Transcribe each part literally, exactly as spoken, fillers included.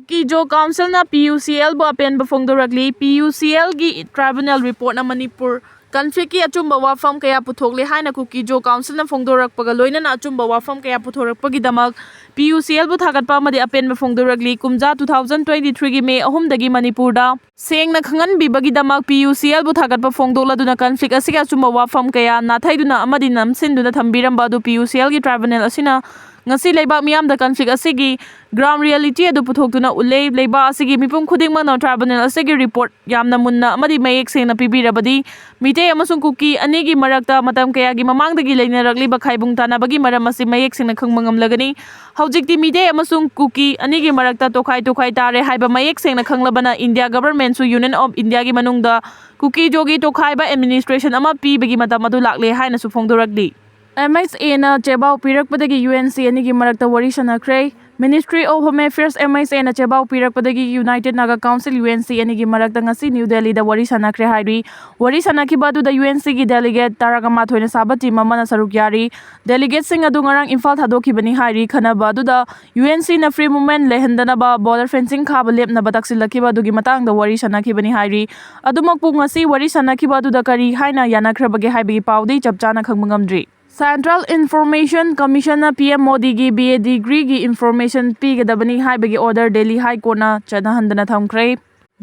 ꯀꯤꯖꯣ ꯀꯥꯎꯟꯁꯤꯜꯅ ꯄꯤ ꯌꯨ ꯁꯤ ꯑꯦꯜꯕꯨ ꯑꯄꯦꯟꯕ ꯐꯣꯡꯗꯣꯔꯛꯂꯤ꯫ ꯄꯤ ꯌꯨ ꯁꯤ ꯑꯦꯜꯒꯤ ꯇ꯭ꯔꯥꯏꯕꯨꯅꯦꯜ ꯔꯤꯄꯣꯔꯠꯅ ꯃꯅꯤꯄꯨꯔ ꯀꯟꯐ꯭ꯂꯤꯛꯀꯤ ꯑꯆꯨꯝꯕ ꯋꯥꯐꯝ ꯀꯌꯥ ꯄꯨꯊꯣꯛꯂꯦ ꯍꯥꯏꯅ ꯀꯨꯀꯤꯖꯣ ꯀꯥꯎꯟꯁꯤꯜꯅ ꯐꯣꯡꯗꯣꯔꯛꯄꯒ ꯂꯣꯏꯅꯅ ꯑꯆꯨꯝꯕ ꯋꯥꯐꯝ ꯀꯌꯥ ꯄꯨꯊꯣꯔꯛꯄꯒꯤꯗꯃꯛ ꯄꯤ ꯌꯨ ꯁꯤ ꯑꯦꯜꯕꯨ ꯊꯥꯒꯠꯄ ꯑꯃꯗꯤ ꯑꯄꯦꯟꯕ ꯐꯣꯡꯗꯣꯔꯛꯂꯤ꯫ ꯀꯨꯝꯖꯥ ꯇꯨ ꯊꯥꯎꯖꯟ ꯇ꯭ꯋꯦꯟꯇꯤ ꯊ꯭ꯔꯤꯒꯤ ꯃꯦ ꯑꯍꯨꯝꯗꯒꯤ ꯃꯅꯤꯄꯨꯔꯗ ꯁꯦꯡꯅ ꯈꯪꯍꯟꯕꯤꯕꯒꯤꯗꯃꯛ ꯄꯤ ꯌꯨ ꯁꯤ ꯑꯦꯜꯕꯨ ꯊꯥꯒꯠꯄ ꯐꯣꯡꯗꯣꯛꯂꯗꯨꯅ ꯀꯟꯐ꯭ꯂꯤꯛ ꯑꯁꯤꯒꯤ ꯑꯆꯨꯝꯕ ꯋꯥꯐꯝ ꯀꯌꯥ ꯅꯥꯊꯩꯗꯨꯅ ꯑꯃꯗꯤ ꯅꯝꯁꯤꯟꯗꯨꯅ ꯊꯝꯕꯤꯔꯝꯕ ꯑꯗꯨ ꯄꯤ ꯌꯨ ꯁꯤ ꯑꯦꯜꯒꯤ ꯇ꯭ꯔꯥꯏꯕꯨꯅꯦꯜ ꯑꯁꯤꯅ ꯉꯁꯤ ꯂꯩꯕꯥꯛ ꯃꯤꯌꯥꯝꯗ ꯀꯟꯐ꯭ꯂꯤꯛ ꯑꯁꯤꯒꯤ ꯒ꯭ꯔꯥꯎꯟ ꯔꯤꯌꯦꯂꯤꯇꯤ ꯑꯗꯨ ꯄꯨꯊꯣꯛꯇꯨꯅ ꯎꯠꯂꯦ꯫ ꯂꯩꯕꯥꯛ ꯑꯁꯤꯒꯤ ꯃꯤꯄꯨꯝ ꯈꯨꯗꯤꯡꯃꯛꯅ ꯇ꯭ꯔꯥꯏꯕꯨꯅꯦꯜ ꯑꯁꯤꯒꯤ ꯔꯤꯄꯣꯔꯠ ꯌꯥꯝꯅ ꯃꯨꯟꯅ ꯑꯃꯗꯤ ꯃꯌꯦꯛ ꯁꯦꯡꯅ ꯄꯤꯕꯤꯔꯕꯗꯤ ꯃꯤꯇꯩ ꯑꯃꯁꯨꯡ ꯀꯨꯀꯤ ꯑꯅꯤꯒꯤ ꯃꯔꯛꯇ ꯃꯇꯝ ꯀꯌꯥꯒꯤ ꯃꯃꯥꯡꯗꯒꯤ ꯂꯩꯅꯔꯛꯂꯤꯕ ꯈꯥꯏꯕꯨꯡ ꯇꯥꯅꯕꯒꯤ ꯃꯔꯝ ꯑꯁꯤ ꯃꯌꯦꯛ ꯁꯦꯡꯅ ꯈꯪꯕ ꯉꯝꯂꯒꯅꯤ꯫ ꯍꯧꯖꯤꯛꯇꯤ ꯃꯤꯇꯩ ꯑꯃꯁꯨꯡ ꯀꯨꯀꯤ ꯑꯅꯤꯒꯤ ꯃꯔꯛꯇ ꯇꯣꯈꯥꯏ ꯇꯣꯈꯥꯏ ꯇꯥꯔꯦ ꯍꯥꯏꯕ ꯃꯌꯦꯛ ꯁꯦꯡꯅ ꯈꯪꯂꯕꯅ ꯏꯟꯗꯤꯌꯥ ꯒꯚꯔꯟꯃꯦꯟꯠꯁꯨ ꯌꯨꯅꯤꯌꯟ ꯑꯣꯐ ꯏꯟꯗꯤꯌꯥꯒꯤ ꯃꯅꯨꯡꯗ ꯀꯨꯀꯤꯖꯣꯒꯤ ꯇꯣꯈꯥꯏꯕ ꯑꯦꯗꯃꯤꯅꯤꯁꯇ꯭ꯔꯦꯁꯟ ꯑꯃ ꯄꯤꯕꯒꯤ ꯃꯇꯝ ꯑꯗꯨ ꯂꯥꯛꯂꯦ ꯍꯥꯏꯅꯁꯨ ꯐꯣꯡꯗꯣꯔꯛꯂꯤ꯫ ꯑꯦꯝ ꯑꯩꯆ ꯑꯦꯅ ꯆꯦꯕꯥꯎ ꯄꯤꯔꯛꯄꯗꯒꯤ ꯌꯨ ꯑꯦꯟ ꯁꯤ ꯑꯅꯤꯒꯤ ꯃꯔꯛꯇ ꯋꯥꯔꯤ ꯁꯥꯟꯅꯈ꯭ꯔꯦ꯫ Ministry of Home Affairs, M H ꯑꯦꯅ ꯆꯦꯕꯥꯎ ꯄꯤꯔꯛꯄꯗꯒꯤ United Naga Council, U N C ꯑꯅꯤꯒꯤ ꯃꯔꯛꯇ ꯉꯁꯤ ꯅ꯭ꯌꯨ ꯗꯦꯜꯂꯤꯗ ꯋꯥꯔꯤ ꯁꯥꯟꯅꯈ꯭ꯔꯦ ꯍꯥꯏꯔꯤ꯫ ꯋꯥꯔꯤ ꯁꯥꯟꯅꯈꯤꯕ ꯑꯗꯨꯗ ꯌꯨ ꯑꯦꯟ ꯁꯤꯒꯤ ꯗꯦꯂꯤꯒꯦꯠ ꯇꯔꯥꯒ ꯃꯥꯊꯣꯏꯅ ꯁꯥꯕ ꯇꯤꯝ ꯑꯃꯅ ꯁꯔꯨꯛ ꯌꯥꯔꯤ꯫ ꯗꯦꯂꯤꯒꯦꯠꯁꯤꯡ ꯑꯗꯨ ꯉꯔꯥꯡ ꯏꯝꯐꯥꯜ ꯊꯥꯗꯣꯛꯈꯤꯕꯅꯤ ꯍꯥꯏꯔꯤ꯫ ꯈꯟꯅꯕ ꯑꯗꯨꯗ ꯌꯨ ꯑꯦꯟ ꯁꯤꯅ ꯐ꯭ꯔꯤ ꯃꯨꯚꯃꯦꯟꯠ ꯂꯩꯍꯟꯗꯅꯕ ꯕꯣꯔꯗꯔ ꯐꯦꯟꯁꯤꯡ ꯈꯥꯕ ꯂꯦꯞꯅꯕ ꯇꯛꯁꯤꯜꯂꯛꯈꯤꯕ ꯑꯗꯨꯒꯤ ꯃꯇꯥꯡꯗ ꯋꯥꯔꯤ ꯁꯥꯟꯅꯈꯤꯕꯅꯤ ꯍꯥꯏꯔꯤ꯫ ꯑꯗꯨꯃꯛꯄꯨ ꯉꯁꯤ ꯋꯥꯔꯤ ꯁꯥꯟꯅꯈꯤꯕ ꯑꯗꯨꯗ ꯀꯔꯤ ꯍꯥꯏꯅ ꯌꯥꯅꯈ꯭ꯔꯕꯒꯦ ꯍꯥꯏꯕꯒꯤ ꯄꯥꯎꯗꯤ ꯆꯞ ꯆꯥꯅ ꯈꯪꯕ ꯉꯝꯗ꯭ꯔꯤ꯫ Central Information Commissionꯅ ꯄꯤ ꯑꯦꯝ ꯃꯣꯗꯤꯒꯤ ꯕꯤ ꯑꯦ ꯗꯤꯒ꯭ꯔꯤꯒꯤ ꯏꯟꯐꯣꯔꯃꯦꯁꯟ ꯄꯤꯒꯗꯕꯅꯤ ꯍꯥꯏꯕꯒꯤ ꯑꯣꯔꯗꯔ ꯗꯦꯜꯂꯤ ꯍꯥꯏ ꯀꯣꯔꯠꯅ ꯆꯠꯅꯍꯟꯗꯅ ꯊꯝꯈ꯭ꯔꯦ꯫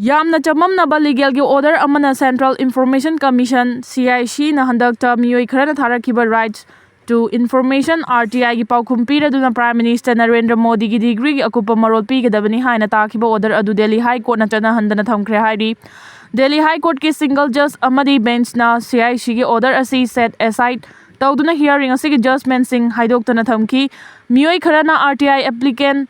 ꯌꯥꯝꯅ ꯆꯃꯝꯅꯕ ꯂꯤꯒꯦꯜꯒꯤ ꯑꯣꯔꯗꯔ ꯑꯃꯅ Central Information Commission, C I ꯁꯤꯅ ꯍꯟꯗꯛꯇ ꯃꯤꯑꯣꯏ ꯈꯔꯅ ꯊꯥꯔꯛꯈꯤꯕ Right to Information, R T Iꯒꯤ ꯄꯥꯎꯈꯨꯝ ꯄꯤꯔꯗꯨꯅ Prime Minister ꯅꯔꯦꯟꯗ꯭ꯔ ꯃꯣꯗꯤꯒꯤ ꯗꯤꯒ꯭ꯔꯤꯒꯤ ꯑꯀꯨꯞꯄ ꯃꯔꯣꯜ ꯄꯤꯒꯗꯕꯅꯤ ꯍꯥꯏꯅ ꯇꯥꯈꯤꯕ ꯑꯣꯔꯗꯔ ꯑꯗꯨ ꯗꯦꯜꯂꯤ ꯍꯥꯏ ꯀꯣꯔꯠꯅ ꯆꯠꯅꯍꯟꯗꯅ ꯊꯝꯈ꯭ꯔꯦ ꯍꯥꯏꯔꯤ꯫ ꯗꯦꯜꯂꯤ ꯍꯥꯏ ꯀꯣꯔꯠꯀꯤ ꯁꯤꯡꯒꯜ ꯖꯖ ꯑꯃꯗꯤ ꯕꯦꯟꯆꯅ ꯁꯤ ꯑꯥꯏ ꯁꯤꯒꯤ ꯑꯣꯔꯗꯔ ꯑꯁꯤ set aside ꯇꯧꯗꯨꯅ ꯍꯤꯌꯥꯔꯤꯡ ꯑꯁꯤꯒꯤ ꯖꯖꯃꯦꯟꯠꯁꯤꯡ ꯍꯥꯏꯗꯣꯛꯇꯅ ꯊꯝꯈꯤ꯫ ꯃꯤꯑꯣꯏ ꯈꯔꯅ R T I applicant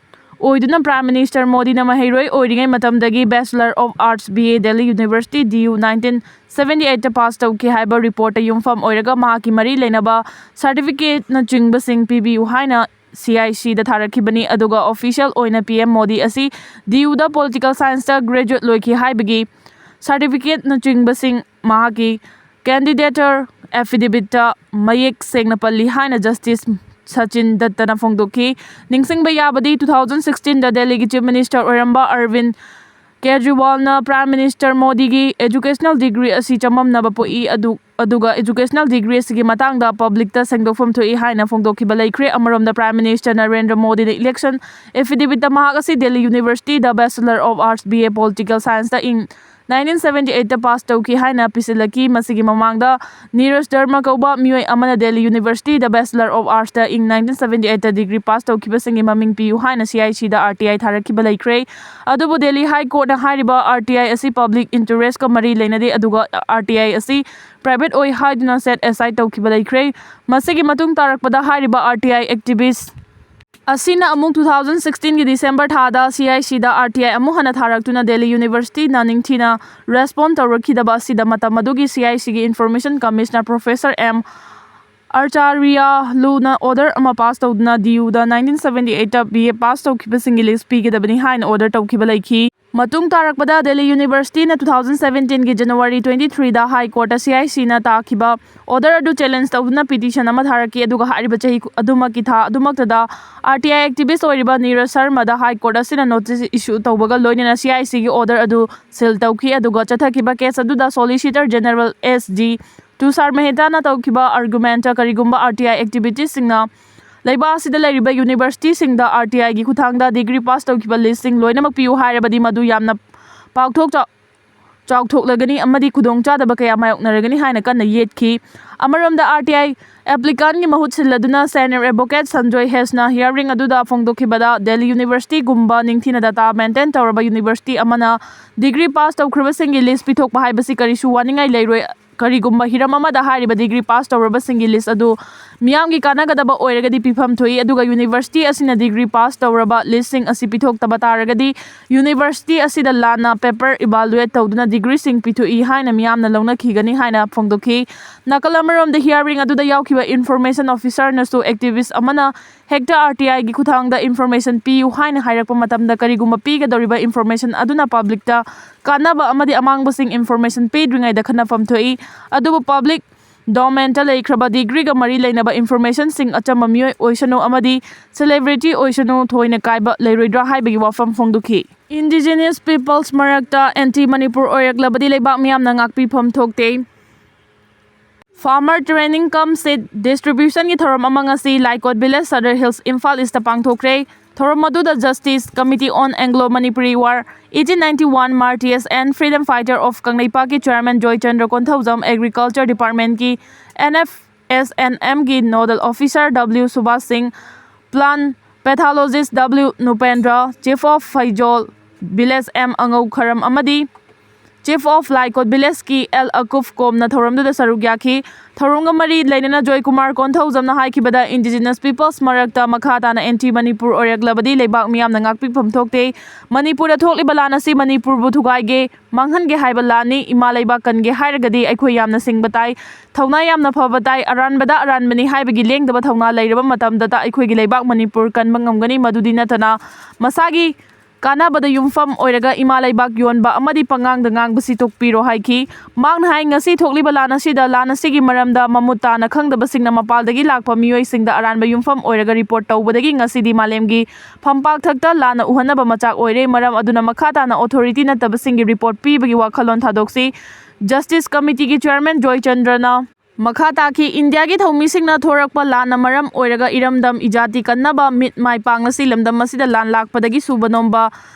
ꯑꯣꯏꯗꯨꯅ Prime Minister ꯃꯣꯗꯤꯅ ꯃꯍꯩꯔꯣꯏ ꯑꯣꯏꯔꯤꯉꯩ ꯃꯇꯝꯗꯒꯤ Bachelor of Arts, B A, Delhi University, D U, nineteen seventy eight ꯇ ꯄꯥꯁ ꯇꯧꯈꯤ ꯍꯥꯏꯕ ꯔꯤꯄꯣꯔꯠꯇ ꯌꯨꯝꯐꯝ ꯑꯣꯏꯔꯒ ꯃꯍꯥꯛꯀꯤ ꯃꯔꯤ ꯂꯩꯅꯕ ꯁꯥꯔꯇꯤꯐꯤꯀꯦꯠꯅꯆꯤꯡꯕꯁꯤꯡ ꯄꯤꯕꯤꯌꯨ ꯍꯥꯏꯅ C I C ꯗ ꯊꯥꯔꯛꯈꯤꯕꯅꯤ꯫ ꯑꯗꯨꯒ ꯑꯣꯐꯤꯁꯤꯌꯦꯜ ꯑꯣꯏꯅ P M ꯃꯣꯗꯤ ꯑꯁꯤ D U ꯗ political science ꯇ graduate ꯂꯣꯏꯈꯤ ꯍꯥꯏꯕꯒꯤ ꯁꯥꯔꯇꯤꯐꯤꯀꯦꯠꯅꯆꯤꯡꯕꯁꯤꯡ ꯃꯍꯥꯛꯀꯤ candidature affidavit ꯇ ꯃꯌꯦꯛ ꯁꯦꯡꯅ ꯄꯜꯂꯤ ꯍꯥꯏꯅ Justice ꯁꯆꯤꯟ ꯗꯠꯇꯅ ꯐꯣꯡꯗꯣꯛꯈꯤ꯫ ꯅꯤꯡꯁꯤꯡꯕ ꯌꯥꯕꯗꯤ, two thousand sixteen ꯗ ꯗꯦꯜꯂꯤꯒꯤ Chief Minister ꯑꯣꯏꯔꯝꯕ ꯑꯔꯕꯤꯟ ꯀꯦꯖ꯭ꯔꯤꯋꯥꯜꯅ Prime Minister ꯃꯣꯗꯤꯒꯤ educational degree ꯑꯁꯤ ꯆꯃꯝꯅꯕ ꯄꯣꯛꯏ, ꯑꯗꯨ, ꯑꯗꯨꯒ educational degree ꯑꯁꯤꯒꯤ ꯃꯇꯥꯡꯗ publicꯇ ꯁꯦꯡꯗꯣꯛꯐꯝ ꯊꯣꯛꯏ ꯍꯥꯏꯅ ꯐꯣꯡꯗꯣꯛꯈꯤꯕ ꯂꯩꯈ꯭ꯔꯦ꯫ ꯑꯃꯔꯣꯝꯗ, Prime Minister ꯅꯔꯦꯟꯗ꯭ꯔ ꯃꯣꯗꯤꯅ election affidavitꯇ ꯃꯍꯥꯛ ꯑꯁꯤ Delhi Universityꯗ Bachelor of Arts, B A Political Scienceꯇ ꯏꯪ nineteen seventy eightꯇ pass ꯇꯧꯈꯤ ꯍꯥꯏꯅ ꯄꯤꯁꯤꯜꯂꯛꯈꯤ꯫ ꯃꯁꯤꯒꯤ ꯃꯃꯥꯡꯗ ꯅꯤꯔꯖ ꯙꯔꯃ ꯀꯧꯕ ꯃꯤꯑꯣꯏ ꯑꯃꯅ Delhi Universityꯗ Bachelor of Artsꯇ ꯏꯪ nineteen seventy eightꯇ degree pass ꯇꯧꯈꯤꯕꯁꯤꯡꯒꯤ ꯃꯃꯤꯡ ꯄꯤꯌꯨ ꯍꯥꯏꯅ C I Cꯗ R T I ꯊꯥꯔꯛꯈꯤꯕ ꯂꯩꯈ꯭ꯔꯦ꯫ ꯑꯗꯨꯕꯨ Delhi High Courtꯅ ꯍꯥꯏꯔꯤꯕ R T I ꯑꯁꯤ public interestꯀ ꯃꯔꯤ ꯂꯩꯅꯗꯦ, ꯑꯗꯨꯒ R T I ꯑꯁꯤ private ꯑꯣꯏ ꯍꯥꯏꯗꯨꯅ set aside ꯇꯧꯈꯤꯕ ꯂꯩꯈ꯭ꯔꯦ꯫ ꯃꯁꯤꯒꯤ ꯃꯇꯨꯡ ꯇꯥꯔꯛꯄꯗ ꯍꯥꯏꯔꯤꯕ R T I activist ꯑꯁꯤꯅ ꯑꯃꯨꯛ two thousand sixteenꯒꯤ December ꯊꯥꯗ C I Cꯗ R T I ꯑꯃꯨꯛ ꯍꯟꯅ ꯊꯥꯔꯛꯇꯨꯅ Delhi Universityꯅ ꯅꯤꯡꯊꯤꯅ respond ꯇꯧꯔꯛꯈꯤꯗꯕ ꯑꯁꯤꯗ ꯃꯇꯝ ꯑꯗꯨꯒꯤ C I Cꯒꯤ Information Commissioner Professor M Acharyaluna order ꯑꯃ pass ꯇꯧꯗꯨꯅ D Uꯗ nineteen seventy eightꯇ B A pass ꯇꯧꯈꯤꯕꯁꯤꯡꯒꯤ list ꯄꯤꯒꯗꯕꯅꯤ ꯍꯥꯏꯅ order ꯇꯧꯈꯤꯕ ꯂꯩꯈꯤ꯫ ꯃꯇꯨꯡ ꯇꯥꯔꯛꯄꯗ Delhi Universityꯅ two thousand seventeenꯒꯤ January twenty threeꯗ High Courtꯇ C I Cꯅ ꯇꯥꯈꯤꯕ order ꯑꯗꯨ challenge ꯇꯧꯗꯨꯅ petition ꯑꯃ ꯊꯥꯔꯛꯈꯤ, ꯑꯗꯨꯒ ꯍꯥꯏꯔꯤꯕ ꯆꯍꯤ ꯑꯗꯨꯃꯛꯀꯤ ꯊꯥ ꯑꯗꯨꯃꯛꯇꯗ R T I activist ꯑꯣꯏꯔꯤꯕ ꯅꯤꯔꯖ ꯁꯔꯃꯗ High Court ꯑꯁꯤꯅ notice issue ꯇꯧꯕꯒ ꯂꯣꯏꯅꯅ C I Cꯒꯤ order ꯑꯗꯨ seal ꯇꯧꯈꯤ, ꯑꯗꯨꯒ ꯆꯠꯊꯈꯤꯕ case ꯑꯗꯨꯗ Solicitor General S G ꯇꯨꯁꯥꯔ ꯃꯦꯍꯇꯥꯅ ꯇꯧꯈꯤꯕ argumentꯇ ꯀꯔꯤꯒꯨꯝꯕ R T I activistꯁꯤꯡꯅ ꯂꯩꯕꯥꯛ ꯑꯁꯤꯗ ꯂꯩꯔꯤꯕ universityꯁꯤꯡꯗ R T Iꯒꯤ ꯈꯨꯠꯊꯥꯡꯗ degree pass ꯇꯧꯈꯤꯕ listꯁꯤꯡ ꯂꯣꯏꯅꯃꯛ ꯄꯤꯌꯨ ꯍꯥꯏꯔꯕꯗꯤ ꯃꯗꯨ ꯌꯥꯝꯅ ꯄꯥꯛꯊꯣꯛ ꯆꯥꯎ-, ꯆꯥꯎꯊꯣꯛꯂꯒꯅꯤ ꯑꯃꯗꯤ ꯈꯨꯗꯣꯡꯆꯥꯗꯕ ꯀꯌꯥ ꯃꯥꯌꯣꯛꯅꯔꯒꯅꯤ ꯍꯥꯏꯅ ꯀꯟꯅ ꯌꯦꯠꯈꯤ꯫ ꯑꯃꯔꯣꯝꯗ, R T I applicantꯀꯤ ꯃꯍꯨꯠ ꯁꯤꯜꯂꯗꯨꯅ senior advocate ꯁꯟꯖꯣꯏ ꯍꯦꯁꯅ hearing ꯑꯗꯨꯗ ꯐꯣꯡꯗꯣꯛꯈꯤꯕꯗ, Delhi Universityꯒꯨꯝꯕ ꯅꯤꯡꯊꯤꯅ data maintain ꯇꯧꯔꯕ university ꯑꯃꯅ degree pass ꯇꯧꯈ꯭ꯔꯕꯁꯤꯡꯒꯤ list ꯄꯤꯊꯣꯛꯄ ꯍꯥꯏꯕꯁꯤ ꯀꯔꯤꯁꯨ ꯋꯥꯅꯤꯡꯉꯥꯏ ꯂꯩꯔꯣꯏ꯫ ꯀꯔꯤꯒꯨꯝꯕ ꯍꯤꯔꯝ ꯑꯃꯗ ꯍꯥꯏꯔꯤꯕ degree pass ꯇꯧꯔꯕꯁꯤꯡꯒꯤ list ꯑꯗꯨ ꯃꯤꯌꯥꯝꯒꯤ ꯀꯥꯟꯅꯒꯗꯕ ꯑꯣꯏꯔꯒꯗꯤ ꯄꯤꯐꯝ ꯊꯣꯛꯏ, ꯑꯗꯨꯒ university ꯑꯁꯤꯅ degree pass ꯇꯧꯔꯕ listꯁꯤꯡ ꯑꯁꯤ ꯄꯤꯊꯣꯛꯇꯕ ꯇꯥꯔꯒꯗꯤ university ꯑꯁꯤꯗ ꯂꯥꯟꯅ paper evaluate ꯇꯧꯗꯨꯅ degreeꯁꯤꯡ ꯄꯤꯊꯣꯛꯏ ꯍꯥꯏꯅ ꯃꯤꯌꯥꯝꯅ ꯂꯧꯅꯈꯤꯒꯅꯤ ꯍꯥꯏꯅ ꯐꯣꯡꯗꯣꯛꯈꯤ꯫ ꯅꯥꯀꯜ ꯑꯃꯔꯣꯝꯗ, hearing ꯑꯗꯨꯗ ꯌꯥꯎꯈꯤꯕ information officerꯅꯁꯨ activist ꯑꯃꯅ ꯍꯦꯛꯇ R T Iꯒꯤ ꯈꯨꯠꯊꯥꯡꯗ information ꯄꯤꯌꯨ ꯍꯥꯏꯅ ꯍꯥꯏꯔꯛꯄ ꯃꯇꯝꯗ ꯀꯔꯤꯒꯨꯝꯕ ꯄꯤꯒꯗꯧꯔꯤꯕ information ꯑꯗꯨꯅ publicꯇ ꯀꯥꯟꯅꯕ ꯑꯃꯗꯤ ꯑꯃꯥꯡꯕꯁꯤꯡ information ꯄꯤꯗ꯭ꯔꯤꯉꯩꯗ ꯈꯟꯅꯐꯝ ꯊꯣꯛꯏ꯫ ꯑꯗꯨꯕꯨ public domainꯗ ꯂꯩꯈ꯭ꯔꯕ degreeꯒ ꯃꯔꯤ ꯂꯩꯅꯕ informationꯁꯤꯡ ꯑꯆꯝꯕ ꯃꯤꯑꯣꯏ ꯑꯣꯏꯁꯅꯨ ꯑꯃꯗꯤ celebrity ꯑꯣꯏꯁꯅꯨ, ꯊꯣꯏꯅ ꯀꯥꯏꯕ ꯂꯩꯔꯣꯏꯗ꯭ꯔꯥ ꯍꯥꯏꯕꯒꯤ ꯋꯥꯐꯝ ꯐꯣꯡꯗꯣꯛꯈꯤ꯫ Indigenous peoples ꯃꯔꯛꯇ anti ꯃꯅꯤꯄꯨꯔ ꯑꯣꯏꯔꯛꯂꯕꯗꯤ ꯂꯩꯕꯥꯛ ꯃꯤꯌꯥꯝꯅ ꯉꯥꯛꯄꯤꯐꯝ ꯊꯣꯛꯇꯦ꯫ Farmer training cum seed distributionꯒꯤ ꯊꯧꯔꯝ ꯑꯃ ꯉꯁꯤ ꯂꯥꯏꯀꯣꯠ village, Sadar Hills, Imphal Eastꯇ ꯄꯥꯡꯊꯣꯛꯈ꯭ꯔꯦ꯫ ꯊꯧꯔꯝ ꯑꯗꯨꯗ Justice Committee on Anglo Manipuri War, eighteen ninety-one Martyrs and Freedom Fighter of ꯀꯪꯂꯩꯄꯥꯛꯀꯤ chairman Joychandra Konthoujam, agriculture departmentꯀꯤ N F S N Mꯒꯤ nodal officer W Subhas ꯁꯤꯡ, plant pathologist W ꯅꯨꯄꯦꯟꯗ꯭ꯔ, chief of ꯐꯩꯖꯣꯜ village M ꯑꯉꯧ ꯈꯔꯝ ꯑꯃꯗꯤ chief of ꯂꯥꯏꯀꯣꯠ villageꯀꯤ L ꯑꯀꯨꯞ ꯀꯣꯝꯅ ꯊꯧꯔꯝꯗꯨꯗ ꯁꯔꯨꯛ ꯌꯥꯈꯤ꯫ ꯊꯧꯔꯝꯒ ꯃꯔꯤ ꯂꯩꯅꯅ Joykumar ꯀꯣꯟꯊꯧꯖꯝꯅ ꯍꯥꯏꯈꯤꯕꯗ, indigenous peoples ꯃꯔꯛꯇ ꯃꯈꯥ ꯇꯥꯅ anti ꯃꯅꯤꯄꯨꯔ ꯑꯣꯏꯔꯛꯂꯕꯗꯤ ꯂꯩꯕꯥꯛ ꯃꯤꯌꯥꯝꯅ ꯉꯥꯛꯄꯤꯐꯝ ꯊꯣꯛꯇꯦ꯫ ꯃꯅꯤꯄꯨꯔꯗ ꯊꯣꯛꯂꯤꯕ ꯂꯥꯟ ꯑꯁꯤ ꯃꯅꯤꯄꯨꯔꯕꯨ ꯊꯨꯒꯥꯏꯒꯦ, ꯃꯥꯡꯍꯟꯒꯦ ꯍꯥꯏꯕ ꯂꯥꯟꯅꯤ꯫ ꯏꯃꯥ ꯂꯩꯕꯥꯛ ꯀꯟꯒꯦ ꯍꯥꯏꯔꯒꯗꯤ ꯑꯩꯈꯣꯏ ꯌꯥꯝꯅ ꯁꯤꯡꯕ ꯇꯥꯏ, ꯊꯧꯅꯥ ꯌꯥꯝꯅ ꯐꯕ ꯇꯥꯏ꯫ ꯑꯔꯥꯟꯕꯗ ꯑꯔꯥꯟꯕꯅꯤ ꯍꯥꯏꯕꯒꯤ ꯂꯦꯡꯗꯕ ꯊꯧꯅꯥ ꯂꯩꯔꯕ ꯃꯇꯝꯗꯇ ꯑꯩꯈꯣꯏꯒꯤ ꯂꯩꯕꯥꯛ ꯃꯅꯤꯄꯨꯔ ꯀꯟꯕ ꯉꯝꯒꯅꯤ꯫ ꯃꯗꯨꯗꯤ ꯅꯠꯇꯅ ꯃꯁꯥꯒꯤ ꯀꯥꯟꯅꯕꯗ ꯌꯨꯝꯐꯝ ꯑꯣꯏꯔꯒ ꯏꯃꯥ ꯂꯩꯕꯥꯛ ꯌꯣꯟꯕ ꯑꯃꯗꯤ ꯄꯉꯥꯡꯗ ꯉꯥꯡꯕꯁꯤ ꯇꯣꯛꯄꯤꯔꯣ ꯍꯥꯏꯈꯤ꯫ ꯃꯍꯥꯛꯅ ꯍꯥꯏ, ꯉꯁꯤ ꯊꯣꯛꯂꯤꯕ ꯂꯥꯟ ꯑꯁꯤꯗ ꯂꯥꯟ ꯑꯁꯤꯒꯤ ꯃꯔꯝꯗ ꯃꯃꯨꯠ ꯇꯥꯅ ꯈꯪꯗꯕꯁꯤꯡꯅ ꯃꯄꯥꯜꯗꯒꯤ ꯂꯥꯛꯄ ꯃꯤꯑꯣꯏꯁꯤꯡꯗ ꯑꯔꯥꯟꯕ ꯌꯨꯝꯐꯝ ꯑꯣꯏꯔꯒ report ꯇꯧꯕꯗꯒꯤ ꯉꯁꯤꯗꯤ ꯃꯥꯂꯦꯝꯒꯤ ꯐꯝꯄꯥꯛ ꯊꯛꯇ ꯂꯥꯟꯅ ꯎꯍꯟꯅꯕ ꯃꯆꯥꯛ ꯑꯣꯏꯔꯦ꯫ ꯃꯔꯝ ꯑꯗꯨꯅ ꯃꯈꯥ ꯇꯥꯅ authority ꯅꯠꯇꯕꯁꯤꯡꯒꯤ report ꯄꯤꯕꯒꯤ ꯋꯥꯈꯜꯂꯣꯟ ꯊꯥꯗꯣꯛꯁꯤ꯫ Justice Committeeꯒꯤ chairman ꯖꯣꯏꯆꯟꯗ꯭ꯔꯅ ꯃꯈꯥ ꯇꯥꯈꯤ, ꯏꯟꯗꯤꯌꯥꯒꯤ ꯊꯧꯃꯤꯁꯤꯡꯅ ꯊꯣꯔꯛꯄ ꯂꯥꯟꯅ ꯃꯔꯝ ꯑꯣꯏꯔꯒ ꯏꯔꯝꯗꯝ ꯏꯖꯥꯇꯤ ꯀꯟꯅꯕ ꯃꯤꯠ ꯃꯥꯏ ꯄꯥꯡꯂꯁꯤ꯫ ꯂꯝꯗꯝ ꯑꯁꯤꯗ ꯂꯥꯟ ꯂꯥꯛꯄꯗꯒꯤ ꯁꯨꯕ ꯅꯣꯝꯕ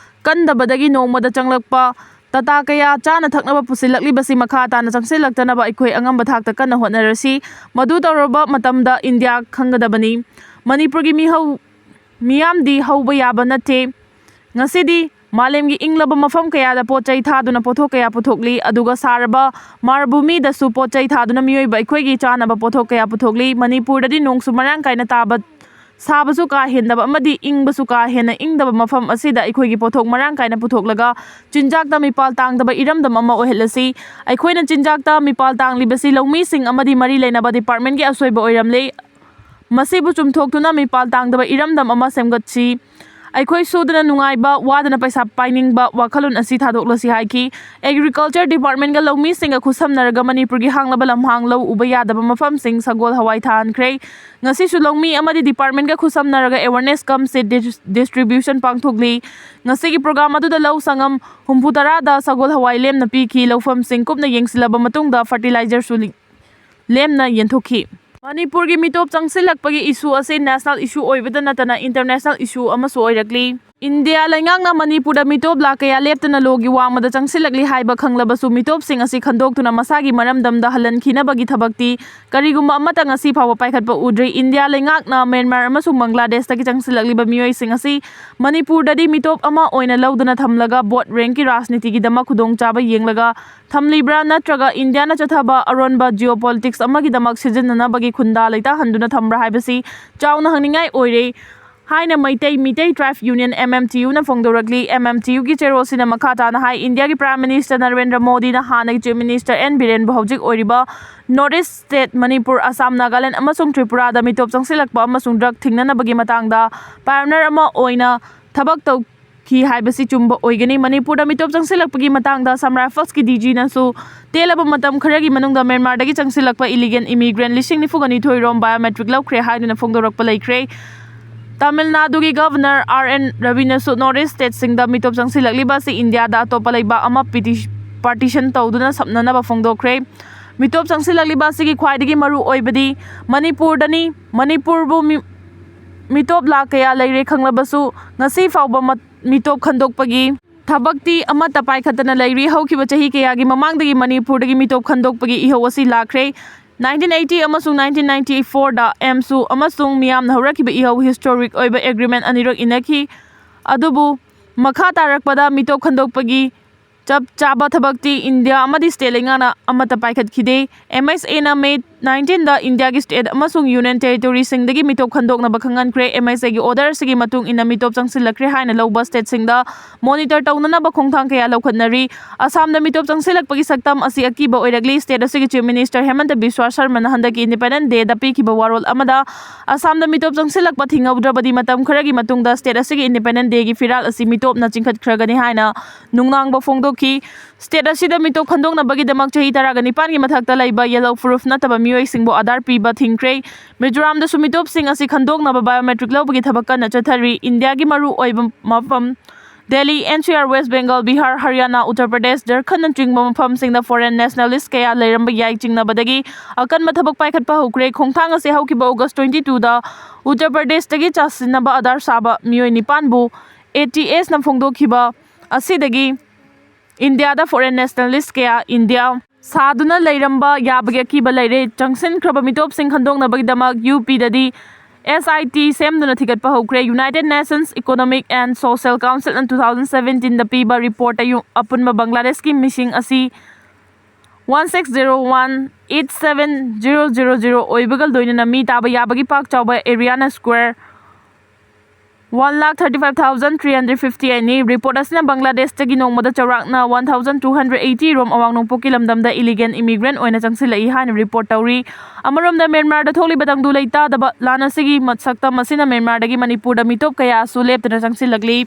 ꯀꯟꯗꯕꯗꯒꯤ ꯅꯣꯡꯃꯗ ꯆꯪꯂꯛꯄ ꯇꯥꯇꯥ ꯀꯌꯥ ꯆꯥꯅ ꯊꯛꯅꯕ ꯄꯨꯁꯤꯜꯂꯛꯂꯤꯕꯁꯤ ꯃꯈꯥ ꯇꯥꯅ ꯆꯪꯁꯤꯜꯂꯛꯇꯅꯕ ꯑꯩꯈꯣꯏ ꯑꯉꯝꯕ ꯊꯥꯛꯇ ꯀꯟꯅ ꯍꯣꯠꯅꯔꯁꯤ꯫ ꯃꯗꯨ ꯇꯧꯔꯕ ꯃꯇꯝꯗ ꯏꯟꯗꯤꯌꯥ ꯈꯪꯒꯗꯕꯅꯤ꯫ ꯃꯅꯤꯄꯨꯔꯒꯤ ꯃꯤꯍꯧ ꯃꯤꯌꯥꯝꯗꯤ ꯍꯧꯕ ꯌꯥꯕ ꯅꯠꯇꯦ꯫ ꯉꯁꯤꯗꯤ ꯃꯥꯂꯦꯝꯒꯤ ꯏꯪꯂꯕ ꯃꯐꯝ ꯀꯌꯥꯗ ꯄꯣꯠ ꯆꯩ ꯊꯥꯗꯨꯅ ꯄꯣꯠꯊꯣꯛ ꯀꯌꯥ ꯄꯨꯊꯣꯛꯂꯤ, ꯑꯗꯨꯒ ꯁꯥꯔꯕ ꯃꯥꯔꯚꯨꯃꯤꯗꯁꯨ ꯄꯣꯠ ꯆꯩ ꯊꯥꯗꯨꯅ ꯃꯤꯑꯣꯏꯕ ꯑꯩꯈꯣꯏꯒꯤ ꯆꯥꯅꯕ ꯄꯣꯠꯊꯣꯛ ꯀꯌꯥ ꯄꯨꯊꯣꯛꯂꯤ꯫ ꯃꯅꯤꯄꯨꯔꯗꯗꯤ ꯅꯣꯡꯁꯨ ꯃꯔꯥꯡ ꯀꯥꯏꯅ ꯇꯥꯕ, ꯁꯥꯕꯁꯨ ꯀꯥ ꯍꯦꯟꯗꯕ ꯑꯃꯗꯤ ꯏꯪꯕꯁꯨ ꯀꯥ ꯍꯦꯟꯅ ꯏꯪꯗꯕ ꯃꯐꯝ ꯑꯁꯤꯗ ꯑꯩꯈꯣꯏꯒꯤ ꯄꯣꯠꯊꯣꯛ ꯃꯔꯥꯡ ꯀꯥꯏꯅ ꯄꯨꯊꯣꯛꯂꯒ ꯆꯤꯟꯖꯥꯛꯇ ꯃꯤꯄꯥꯜ ꯇꯥꯡꯗꯕ ꯏꯔꯝꯗꯝ ꯑꯃ ꯑꯣꯏꯍꯜꯂꯁꯤ꯫ ꯑꯩꯈꯣꯏꯅ ꯆꯤꯟꯖꯥꯛꯇ ꯃꯤꯄꯥꯜ ꯇꯥꯡꯂꯤꯕꯁꯤ ꯂꯧꯃꯤꯁꯤꯡ ꯑꯃꯗꯤ ꯃꯔꯤ ꯂꯩꯅꯕ departmentꯀꯤ ꯑꯁꯣꯏꯕ ꯑꯣꯏꯔꯝꯂꯦ꯫ ꯃꯁꯤꯕꯨ ꯆꯨꯝꯊꯣꯛꯇꯨꯅ ꯃꯤꯄꯥꯜ ꯇꯥꯡꯗꯕ ꯏꯔꯝꯗꯝ ꯑꯃ ꯁꯦꯝꯒꯠꯁꯤ꯫ ꯑꯩꯈꯣꯏ ꯁꯨꯗꯅ ꯅꯨꯡꯉꯥꯏꯕ, ꯋꯥꯗꯅ ꯄꯩꯁꯥ ꯄꯥꯏꯅꯤꯡꯕ ꯋꯥꯈꯜꯂꯣꯟ ꯑꯁꯤ ꯊꯥꯗꯣꯛꯂꯁꯤ ꯍꯥꯏꯈꯤ꯫ Agriculture Departmentꯒ ꯂꯧꯃꯤꯁꯤꯡꯒ ꯈꯨꯠꯁꯝꯅꯔꯒ ꯃꯅꯤꯄꯨꯔꯒꯤ ꯍꯥꯡꯂꯕ ꯂꯝꯍꯥꯡ ꯂꯧ ꯎꯕ ꯌꯥꯗꯕ ꯃꯐꯝꯁꯤꯡ ꯁꯒꯣꯜ ꯍꯋꯥꯏ ꯊꯥꯍꯟꯈ꯭ꯔꯦ꯫ ꯉꯁꯤꯁꯨ ꯂꯧꯃꯤ ꯑꯃꯗꯤ departmentꯒ ꯈꯨꯠꯁꯝꯅꯔꯒ awareness cum seed dis-, distribution ꯄꯥꯡꯊꯣꯛꯂꯤ꯫ ꯉꯁꯤꯒꯤ program ꯑꯗꯨꯗ ꯂꯧ ꯁꯪꯉꯝ ꯍꯨꯝꯐꯨ ꯇꯔꯥꯗ ꯁꯒꯣꯜ ꯍꯋꯥꯏ ꯂꯦꯝꯅ ꯄꯤꯈꯤ꯫ ꯂꯧꯐꯝꯁꯤꯡ ꯀꯨꯞꯅ ꯌꯦꯡꯁꯤꯜꯂꯕ ꯃꯇꯨꯡꯗ fertilizerꯁꯨ ꯂꯤ-, ꯂꯦꯝꯅ ꯌꯦꯟꯊꯣꯛꯈꯤ꯫ ꯃꯅꯤꯄꯨꯔꯒꯤ ꯃꯤꯇꯣꯞ ꯆꯪꯁꯤꯜꯂꯛꯄꯒꯤ issue ꯑꯁꯤ national issue ꯑꯣꯏꯕꯗ ꯅꯠꯇꯅ international issue ꯑꯃꯁꯨ ꯑꯣꯏꯔꯛꯂꯤ꯫ ꯏꯟꯗꯤꯌꯥ ꯂꯩꯉꯥꯛꯅ ꯃꯅꯤꯄꯨꯔꯗ ꯃꯤꯇꯣꯞ ꯂꯥꯈ ꯀꯌꯥ ꯂꯦꯞꯇꯅ ꯂꯣꯒꯤ ꯋꯥꯡꯃꯗ ꯆꯪꯁꯤꯜꯂꯛꯂꯤ ꯍꯥꯏꯕ ꯈꯪꯂꯕꯁꯨ, ꯃꯤꯇꯣꯞꯁꯤꯡ ꯑꯁꯤ ꯈꯟꯗꯣꯛꯇꯨꯅ ꯃꯁꯥꯒꯤ ꯃꯔꯝꯗꯝꯗ ꯍꯜꯍꯟꯈꯤꯅꯕꯒꯤ ꯊꯕꯛꯇꯤ ꯀꯔꯤꯒꯨꯝꯕ ꯑꯃꯠꯇ ꯉꯁꯤ ꯐꯥꯎꯕ ꯄꯥꯏꯈꯠꯄ ꯎꯗ꯭ꯔꯤ꯫ ꯏꯟꯗꯤꯌꯥ ꯂꯩꯉꯥꯛꯅ ꯃ꯭ꯌꯥꯟꯃꯥꯔ ꯑꯃꯁꯨꯡ ꯕꯪꯒ꯭ꯂꯥꯗꯦꯁꯇꯒꯤ ꯆꯪꯁꯤꯜꯂꯛꯂꯤꯕ ꯃꯤꯑꯣꯏꯁꯤꯡ ꯑꯁꯤ ꯃꯅꯤꯄꯨꯔꯗꯗꯤ ꯃꯤꯇꯣꯞ ꯑꯃ ꯑꯣꯏꯅ ꯂꯧꯗꯨꯅ ꯊꯝꯂꯒ vote bankꯀꯤ ꯔꯥꯖꯅꯤꯇꯤꯒꯤꯗꯃꯛ ꯈꯨꯗꯣꯡꯆꯥꯕ ꯌꯦꯡꯂꯒ ꯊꯝꯂꯤꯕ꯭ꯔꯥ, ꯅꯠꯇ꯭ꯔꯒ ꯏꯟꯗꯤꯌꯥꯅ ꯆꯠꯊꯕ ꯑꯔꯣꯟꯕ geopolitics ꯑꯃꯒꯤꯗꯃꯛ ꯁꯤꯖꯤꯟꯅꯅꯕꯒꯤ ꯈꯨꯟꯗꯥ ꯂꯩꯇꯥꯍꯟꯗꯨꯅ ꯊꯝꯕ꯭ꯔꯥ ꯍꯥꯏꯕꯁꯤ ꯆꯥꯎꯅ ꯍꯪꯅꯤꯡꯉꯥꯏ ꯑꯣꯏꯔꯦ ꯍꯥꯏꯅ Meitei, Meitei Tribe Union, M M T Uꯅ ꯐꯣꯡꯗꯣꯔꯛꯂꯤ꯫ M M T Uꯒꯤ ꯆꯦꯔꯣꯜꯁꯤꯅ ꯃꯈꯥ ꯇꯥꯅ ꯍꯥꯏ, ꯏꯟꯗꯤꯌꯥꯒꯤ Prime Minister ꯅꯔꯦꯟꯗ꯭ꯔ ꯃꯣꯗꯤꯅ ꯍꯥꯟꯅꯒꯤ Chief Minister N ꯕꯤꯔꯦꯟꯕꯨ ꯍꯧꯖꯤꯛ ꯑꯣꯏꯔꯤꯕ North East State Manipur, Assam, Nagaland ꯑꯃꯁꯨꯡ ꯇ꯭ꯔꯤꯄꯨꯔꯥꯗ ꯃꯤꯇꯣꯞ ꯆꯪꯁꯤꯜꯂꯛꯄ ꯑꯃꯁꯨꯡ drug ꯊꯤꯡꯅꯅꯕꯒꯤ ꯃꯇꯥꯡꯗ pioneer ꯑꯃ ꯑꯣꯏꯅ ꯊꯕꯛ ꯇꯧꯈꯤ ꯍꯥꯏꯕꯁꯤ ꯆꯨꯝꯕ ꯑꯣꯏꯒꯅꯤ꯫ ꯃꯅꯤꯄꯨꯔꯗ ꯃꯤꯇꯣꯞ ꯆꯪꯁꯤꯜꯂꯛꯄꯒꯤ ꯃꯇꯥꯡꯗ Assam Riflesꯀꯤ DGꯅꯁꯨ ꯇꯦꯜꯂꯕ ꯃꯇꯝ ꯈꯔꯒꯤ ꯃꯅꯨꯡꯗ ꯃ꯭ꯌꯥꯟꯃꯥꯔꯗꯒꯤ ꯆꯪꯁꯤꯜꯂꯛꯄ illegal immigrant ꯂꯤꯁꯤꯡ ꯅꯤꯐꯨꯒ ꯅꯤꯊꯣꯏ ꯔꯣꯝ biometric ꯂꯧꯈ꯭ꯔꯦ ꯍꯥꯏꯗꯨꯅ ꯐꯣꯡꯗꯣꯔꯛꯄ ꯂꯩꯈ꯭ꯔꯦ꯫ ꯇꯥꯃꯤꯜ ꯅꯥꯗꯨꯒꯤ Governor R N Raviꯅꯁꯨ North East Stateꯁꯤꯡꯗ ꯃꯤꯇꯣꯞ ꯆꯪꯁꯤꯜꯂꯛꯂꯤꯕ ꯑꯁꯤ ꯏꯟꯗꯤꯌꯥꯗ ꯑꯇꯣꯞꯄ ꯂꯩꯕꯥꯛ ꯑꯃ ꯄꯤꯇꯤ-, partition ꯇꯧꯗꯨꯅ ꯁꯝꯅꯅꯕ ꯐꯣꯡꯗꯣꯛꯈ꯭ꯔꯦ꯫ ꯃꯤꯇꯣꯞ ꯆꯪꯁꯤꯜꯂꯛꯂꯤꯕ ꯑꯁꯤꯒꯤ ꯈ꯭ꯋꯥꯏꯗꯒꯤ ꯃꯔꯨ ꯑꯣꯏꯕꯗꯤ ꯃꯅꯤꯄꯨꯔꯗꯅꯤ꯫ ꯃꯅꯤꯄꯨꯔꯕꯨ ꯃꯤ-, ꯃꯤꯇꯣꯞ ꯂꯥꯈ ꯀꯌꯥ ꯂꯩꯔꯦ ꯈꯪꯂꯕꯁꯨ, ꯉꯁꯤ ꯐꯥꯎꯕ ꯃꯠ-, ꯃꯤꯇꯣꯞ ꯈꯟꯗꯣꯛꯄꯒꯤ ꯊꯕꯛꯇꯤ ꯑꯃꯠꯇ ꯄꯥꯏꯈꯠꯇꯅ ꯂꯩꯔꯤ꯫ ꯍꯧꯈꯤꯕ ꯆꯍꯤ ꯀꯌꯥꯒꯤ ꯃꯃꯥꯡꯗꯒꯤ ꯃꯅꯤꯄꯨꯔꯗꯒꯤ ꯃꯤꯇꯣꯞ ꯈꯟꯗꯣꯛꯄꯒꯤ ꯏꯍꯧ ꯑꯁꯤ ꯂꯥꯛꯈ꯭ꯔꯦ꯫ Nineteen eighty ꯑꯃꯁꯨꯡ nineteen ninety fourꯗ ꯑꯦꯝꯁꯨ ꯑꯃꯁꯨꯡ ꯃꯤꯌꯥꯝꯅ ꯍꯧꯔꯛꯈꯤꯕ ꯏꯍꯧ historic ꯑꯣꯏꯕ agreement ꯑꯅꯤꯔꯛ ꯏꯟꯅꯈꯤ꯫ ꯑꯗꯨꯕꯨ ꯃꯈꯥ ꯇꯥꯔꯛꯄꯗ ꯃꯤꯇꯣꯞ ꯈꯟꯗꯣꯛꯄꯒꯤ ꯆꯞ ꯆꯥꯕ ꯊꯕꯛꯇꯤ ꯏꯟꯗꯤꯌꯥ ꯑꯃꯗꯤ state ꯂꯩꯉꯥꯛꯅ ꯑꯃꯠꯇ ꯄꯥꯏꯈꯠꯈꯤꯗꯦ꯫ MHAꯅ May ꯅꯥꯏꯟꯇꯤꯟꯗ ꯏꯟꯗꯤꯌꯥꯒꯤ ꯁ꯭ꯇꯦꯠ ꯑꯃꯁꯨꯡ ꯌꯨꯅꯤꯌꯟ ꯇꯦꯔꯤꯇꯣꯔꯤꯁꯤꯡꯗꯒꯤ ꯃꯤꯇꯣꯞ ꯈꯟꯗꯣꯛꯅꯕ ꯈꯪꯍꯟꯈ꯭ꯔꯦ꯫ ꯑꯦꯝ ꯑꯦꯁ ꯑꯦꯒꯤ ꯑꯣꯔꯗꯔ ꯑꯁꯤꯒꯤ ꯃꯇꯨꯡ ꯏꯟꯅ ꯃꯤꯇꯣꯞ ꯆꯪꯁꯤꯜꯂꯛꯈ꯭ꯔꯦ ꯍꯥꯏꯅ ꯂꯧꯕ ꯁ꯭ꯇꯦꯠꯁꯤꯡꯗ ꯃꯣꯅꯤꯇꯔ ꯇꯧꯅꯅꯕ ꯈꯣꯡꯊꯥꯡ ꯀꯌꯥ ꯂꯧꯈꯠꯅꯔꯤ꯫ ꯑꯁꯥꯝꯗ ꯃꯤꯇꯣꯞ ꯆꯪꯁꯤꯜꯂꯛꯄꯒꯤ ꯁꯛꯇꯝ ꯑꯁꯤ ꯑꯀꯤꯕ ꯑꯣꯏꯔꯛꯂꯤ꯫ ꯁ꯭ꯇꯦꯠ ꯑꯁꯤꯒꯤ ꯆꯤꯐ ꯃꯤꯅꯤꯁꯇꯔ ꯍꯦꯃꯟꯇ ꯕꯤꯁ꯭ꯋꯥ ꯁꯔꯃꯅ ꯍꯟꯗꯛꯀꯤ ꯏꯟꯗꯤꯄꯦꯟꯗꯦꯟꯁ ꯗꯦꯗ ꯄꯤꯈꯤꯕ ꯋꯥꯔꯣꯜ ꯑꯃꯗ ꯑꯁꯥꯝꯗ ꯃꯤꯇꯣꯞ ꯆꯪꯁꯤꯜꯂꯛꯄ ꯊꯤꯡꯍꯧꯗ꯭ꯔꯕꯗꯤ ꯃꯇꯝ ꯈꯔꯒꯤ ꯃꯇꯨꯡꯗ ꯁ꯭ꯇꯦꯠ ꯑꯁꯤꯒꯤ ꯏꯟꯗꯤꯄꯦꯟꯗꯦꯟꯁ ꯗꯦꯒꯤ ꯐꯤꯔꯥꯜ ꯑꯁꯤ ꯃꯤꯇꯣꯞꯅ ꯆꯤꯡꯈꯠꯈ꯭ꯔꯒꯅꯤ ꯍꯥꯏꯅ ꯅꯨꯡꯅꯥꯡꯕ ꯐꯣꯡꯗꯣꯛꯈꯤ꯫ ꯁ꯭ꯇꯦꯠ ꯑꯁꯤꯗ ꯃꯤꯇꯣꯞ ꯈꯟꯗꯣꯛꯅꯕꯒꯤꯗꯃꯛ ꯆꯍꯤ ꯇꯔꯥꯒ ꯅꯤꯄꯥꯟꯒꯤ ꯃꯊꯛꯇ ꯂꯩꯕ ꯌꯦꯂꯣ ꯄ꯭ꯔꯨꯐ ꯅꯠꯇꯕ ꯃꯤꯑꯣꯏꯁꯤꯡꯕꯨ ꯑꯥꯙꯥꯔ ꯄꯤꯕ ꯊꯤꯡꯈ꯭ꯔꯦ꯫ ꯃꯤꯖꯣꯔꯥꯝꯗꯁꯨ ꯃꯤꯇꯣꯞꯁꯤꯡ ꯑꯁꯤ ꯈꯟꯗꯣꯛꯅꯕ ꯕꯥꯏꯑꯣꯃꯦꯇ꯭ꯔꯤꯛ ꯂꯧꯕꯒꯤ ꯊꯕꯛ ꯀꯟꯅ ꯆꯠꯊꯔꯤ꯫ ꯏꯟꯗꯤꯌꯥꯒꯤ ꯃꯔꯨ ꯑꯣꯏꯕ ꯃꯐꯝ Delhi, N C R, west Bengal, Bihar, Haryana, Uttar Pradesh, ꯖꯔꯈꯟꯅꯆꯤꯡꯕ ꯃꯐꯝꯁꯤꯡꯗ ꯐꯣꯔꯦꯟ ꯅꯦꯁꯅꯦꯂꯤꯁ ꯀꯌꯥ ꯂꯩꯔꯝꯕ ꯌꯥꯏ꯫ ꯆꯤꯡꯅꯕꯗꯒꯤ ꯑꯀꯟꯕ ꯊꯕꯛ ꯄꯥꯏꯈꯠꯄ ꯍꯧꯈ꯭ꯔꯦ꯫ ꯈꯣꯡꯊꯥꯡ ꯑꯁꯤ ꯍꯧꯈꯤꯕ ꯑꯣꯒꯁ ꯇ꯭ꯋꯦꯟꯇꯤ ꯇꯨꯗ ꯎꯠꯇꯔ ꯄ꯭ꯔꯗꯦꯁꯇꯒꯤ ꯆꯥꯁꯤꯟꯅꯕ ꯑꯥꯙꯥꯔ ꯁꯥꯕ ꯃꯤꯑꯣꯏ ꯅꯤꯄꯥꯟꯕꯨ ꯑꯦ ꯇꯤ ꯑꯦꯁꯅ ꯐꯣꯡꯗꯣꯛꯈꯤꯕ ꯑꯁꯤꯗꯒꯤ ꯏꯟꯗꯤꯌꯥꯗ ꯐꯣꯔꯦꯟ ꯅꯦꯁꯅꯦꯂꯤꯁ ꯀꯌꯥ ꯏꯟꯗꯤꯌꯥ ꯁꯥꯗꯨꯅ ꯂꯩꯔꯝꯕ ꯌꯥꯕꯒꯤ ꯑꯀꯤꯕ ꯂꯩꯔꯦ꯫ ꯆꯪꯁꯤꯟꯈ꯭ꯔꯕ ꯃꯤꯇꯣꯞꯁꯤꯡ ꯈꯟꯗꯣꯛꯅꯕꯒꯤꯗꯃꯛ ꯌꯨ ꯄꯤꯗꯗꯤ ꯑꯦꯁ ꯑꯥꯏ ꯇꯤ ꯁꯦꯝꯗꯨꯅ ꯊꯤꯒꯠꯄ ꯍꯧꯈ꯭ꯔꯦ꯫ United nations economic and social ꯀꯥꯎꯟꯁꯤꯜꯅ ꯇꯨ ꯊꯥꯎꯖꯟ ꯁꯚꯦꯟꯇꯤꯟꯗ ꯄꯤꯕ ꯔꯤꯄꯣꯔꯠꯇ ꯌꯨ-, ꯑꯄꯨꯟꯕ ꯕꯪꯒ꯭ꯂꯥꯗꯦꯁꯀꯤ ꯃꯤꯁꯤꯡ ꯑꯁꯤ one six zero one eight seven zero zero zero ꯑꯣꯏꯕꯒ ꯂꯣꯏꯅꯅ ꯃꯤ ꯇꯥꯕ ꯌꯥꯕꯒꯤ ꯄꯥꯛ ꯆꯥꯎꯕ ꯑꯦꯔꯤꯌꯥꯅ square one lakh thirty five thousand three hundred fifty ꯑꯩꯠꯅꯤ꯫ ꯔꯤꯄꯣꯔꯠ ꯑꯁꯤꯅ ꯕꯪꯒ꯭ꯂꯥꯗꯦꯁꯇꯒꯤ ꯅꯣꯡꯃꯗ ꯆꯥꯎꯔꯥꯛꯅ one thousand two hundred eighty ꯔꯣꯝ ꯑꯋꯥꯡ ꯅꯣꯡꯄꯣꯛꯀꯤ ꯂꯝꯗꯝꯗ ꯏꯂꯤꯒꯦꯜ ꯏꯃꯤꯒ꯭ꯔꯦꯟ ꯑꯣꯏꯅ ꯆꯪꯁꯤꯜꯂꯛꯏ ꯍꯥꯏꯅ ꯔꯤꯄꯣꯔꯠ ꯇꯧꯔꯤ꯫ ꯑꯃꯔꯣꯝꯗ ꯃ꯭ꯌꯥꯟꯃꯥꯔꯗ ꯊꯣꯛꯂꯤꯕ ꯇꯪꯗꯨ ꯂꯩꯇꯥꯗꯕ ꯂꯥꯟ ꯑꯁꯤꯒꯤ ꯃ-, ꯁꯛꯇꯝ ꯑꯁꯤꯅ ꯃ꯭ꯌꯥꯟꯃꯥꯔꯗꯒꯤ ꯃꯅꯤꯄꯨꯔꯗ ꯃꯤꯇꯣꯞ ꯀꯌꯥꯁꯨ ꯂꯦꯞꯇꯅ ꯆꯪꯁꯤꯜꯂꯛꯂꯤ꯫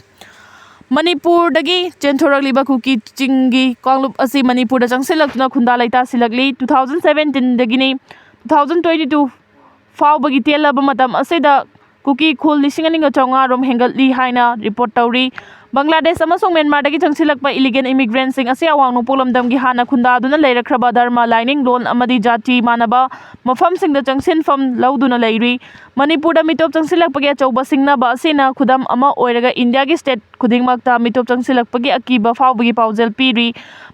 ꯃꯅꯤꯄꯨꯔꯗꯒꯤ ꯆꯦꯟꯊꯣꯔꯛꯂꯤꯕ ꯀꯨꯀꯤ ꯆꯤꯡꯒꯤ ꯀꯥꯡꯂꯨꯞ ꯑꯁꯤ ꯃꯅꯤꯄꯨꯔꯗ ꯆꯪꯁꯤꯜꯂꯛꯇꯨꯅ ꯈꯨꯟꯗꯥ ꯂꯩꯇꯥꯁꯤꯜꯂꯛꯂꯤ꯫ ꯇꯨ ꯊꯥꯎꯖꯟ ꯁꯚꯦꯟꯇꯤꯟꯗꯒꯤꯅꯤ ꯇꯨ ꯊꯥꯎꯖꯟ ꯇ꯭ꯋꯦꯟꯇꯤ ꯇꯨ ꯐꯥꯎꯕꯒꯤ ꯇꯦꯜꯂꯕ ꯃꯇꯝ ꯑꯁꯤꯗ ꯀꯨꯀꯤ ꯈꯨꯜ ꯂꯤꯁꯤꯡ ꯑꯅꯤꯒ ꯆꯥꯝꯃꯉꯥ ꯔꯣꯝ ꯍꯦꯟꯒꯠꯂꯤ ꯍꯥꯏꯅ ꯔꯤꯄꯣꯔꯠ ꯇꯧꯔꯤ꯫ ꯕꯪꯒ꯭ꯂꯥꯗꯦꯁ ꯑꯃꯁꯨꯡ ꯃ꯭ꯌꯥꯟꯃꯥꯔꯗꯒꯤ ꯆꯪꯁꯤꯜꯂꯛꯄ ꯏꯂꯤꯒꯦꯜ ꯏꯃꯤꯒ꯭ꯔꯦꯟꯁꯤꯡ ꯑꯁꯤ ꯑꯋꯥꯡ ꯅꯣꯡꯄꯣꯛ ꯂꯝꯗꯝꯒꯤ ꯍꯥꯟꯅ ꯈꯨꯟꯗꯥꯗꯨꯅ ꯂꯩꯔꯛꯈ꯭ꯔꯕ ꯙꯔꯃ, ꯂꯥꯏꯅꯤꯡ, ꯂꯣꯟ ꯑꯃꯗꯤ ꯖꯥꯇꯤ ꯃꯥꯟꯅꯕ ꯃꯐꯝꯁꯤꯡꯗ ꯆꯪꯁꯤꯟꯐꯝ ꯂꯧꯗꯨꯅ ꯂꯩꯔꯤ꯫ ꯃꯅꯤꯄꯨꯔꯗ ꯃꯤꯇꯣꯞ ꯆꯪꯁꯤꯜꯂꯛꯄꯒꯤ ꯑꯆꯧꯕ ꯁꯤꯡꯅꯕ ꯑꯁꯤꯅ ꯈꯨꯗꯝ ꯑꯃ ꯑꯣꯏꯔꯒ ꯏꯟꯗꯤꯌꯥꯒꯤ ꯁ꯭ꯇꯦꯠ ꯈꯨꯗꯤꯡꯃꯛꯇ ꯃꯤꯇꯣꯞ ꯆꯪꯁꯤꯜꯂꯛꯄꯒꯤ ꯑꯀꯤꯕ ꯐꯥꯎꯕꯒꯤ ꯄꯥꯎꯖꯦꯜ ꯄꯤꯔꯤ꯫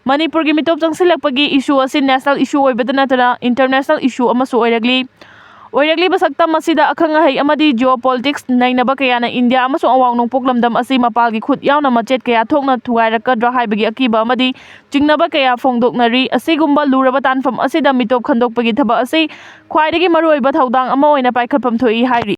ꯃꯅꯤꯄꯨꯔꯒꯤ ꯃꯤꯇꯣꯞ ꯆꯪꯁꯤꯜꯂꯛꯄꯒꯤ ꯏꯁꯨ ꯑꯁꯤ ꯅꯦꯁꯅꯦꯜ ꯏꯁꯨ ꯑꯣꯏꯕꯇ ꯅꯠꯇꯅ ꯏꯟꯇꯔꯅꯦꯁꯅꯦꯜ ꯏꯁꯨ ꯑꯃꯁꯨ ꯑꯣꯏꯔꯛꯂꯤ꯫ ꯑꯣꯏꯔꯛꯂꯤꯕ ꯁꯛꯇꯝ ꯑꯁꯤꯗ ꯑꯈꯪ ꯑꯍꯩ ꯑꯃꯗꯤ geopolitics ꯅꯩꯅꯕ ꯀꯌꯥꯅ ꯏꯟꯗꯤꯌꯥ ꯑꯃꯁꯨꯡ ꯑꯋꯥꯡ ꯅꯣꯡꯄꯣꯛ ꯂꯝꯗꯝ ꯑꯁꯤ ꯃꯄꯥꯜꯒꯤ ꯈꯨꯠ ꯌꯥꯎꯅ ꯃꯆꯦꯠ ꯀꯌꯥ ꯊꯣꯛꯅ ꯊꯨꯒꯥꯏꯔꯛꯀꯗ꯭ꯔꯥ ꯍꯥꯏꯕꯒꯤ ꯑꯀꯤꯕ ꯑꯃꯗꯤ ꯆꯤꯡꯅꯕ ꯀꯌꯥ ꯐꯣꯡꯗꯣꯛꯅꯔꯤ꯫ ꯑꯁꯤꯒꯨꯝꯕ ꯂꯨꯔꯕ ꯇꯥꯟꯐꯝ ꯑꯁꯤꯗ ꯃꯤꯇꯣꯞ ꯈꯟꯗꯣꯛꯄꯒꯤ ꯊꯕꯛ ꯑꯁꯤ ꯈ꯭ꯋꯥꯏꯗꯒꯤ ꯃꯔꯨꯑꯣꯏꯕ ꯊꯧꯗꯥꯡ ꯑꯃ ꯑꯣꯏꯅ ꯄꯥꯏꯈꯠꯐꯝ ꯊꯣꯛꯏ ꯍꯥꯏꯔꯤ꯫